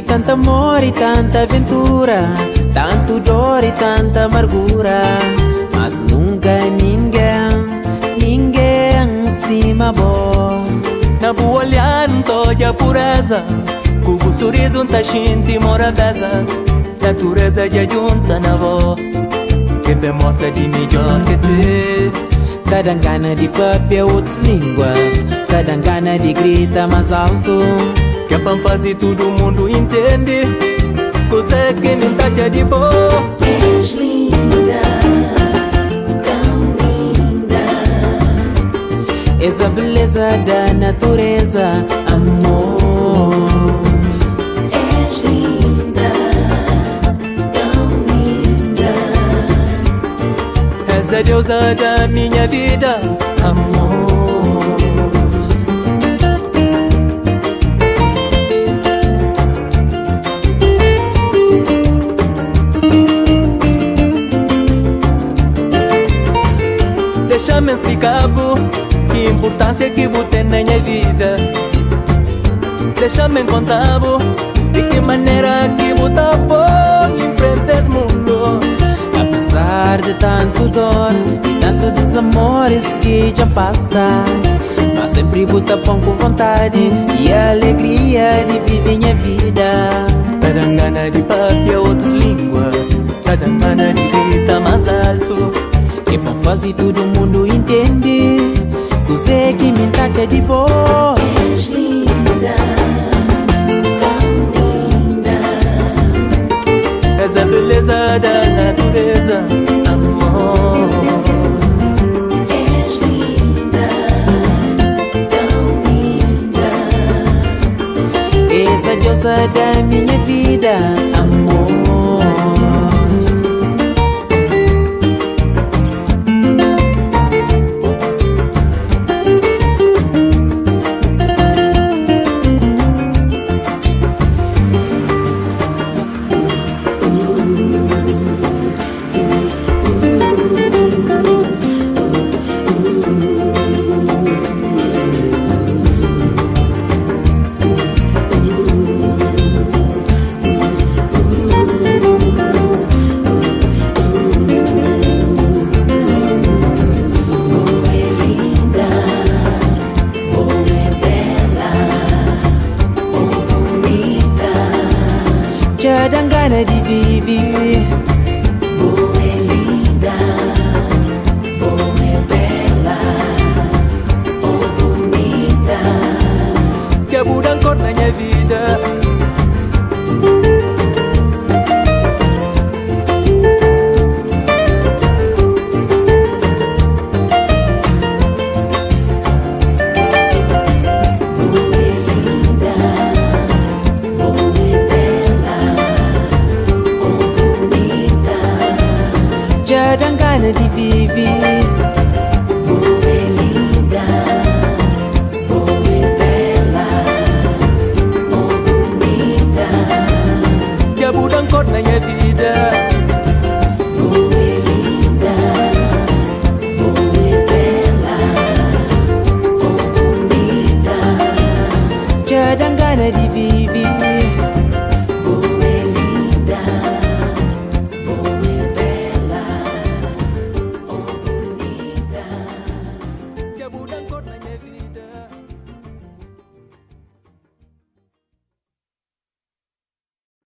Tanto amor e tanta aventura, tanto dor e tanta amargura, mas nunca ninguém, ninguém se bom. Na boa olhar toda a pureza, com o sorriso tá gente morabeza, natureza já junta na voz, que me mostra de melhor que te. Tá dando gana de papel outras línguas, tá dando gana de grita mais alto, que é pra fazer todo mundo entende, coisa que nem tá já de boa. És linda, tão linda. Essa beleza da natureza, amor. És linda, tão linda. Essa deusa da minha vida, amor. Deixa-me explicar, bu, que importância que bu tem na minha vida. Deixa-me contar, bu, de que maneira que bu tá bom em frente esse mundo. Apesar de tanto dor e tanto desamores que já passa, mas sempre bota pão com vontade e alegria de viver minha vida. Tá dando gana de papia outras línguas, tá dando gana de gritar mais alto, que pra fazer todo mundo entende, tu sei que me tacha de boa. És linda, tão linda. Essa beleza da natureza, amor. És linda, tão linda. Essa deusa da minha vida, amor. Gana de viver. Boa é linda, boa é bela, oh bonita. Que budan cor na minha vida. Gana de viver.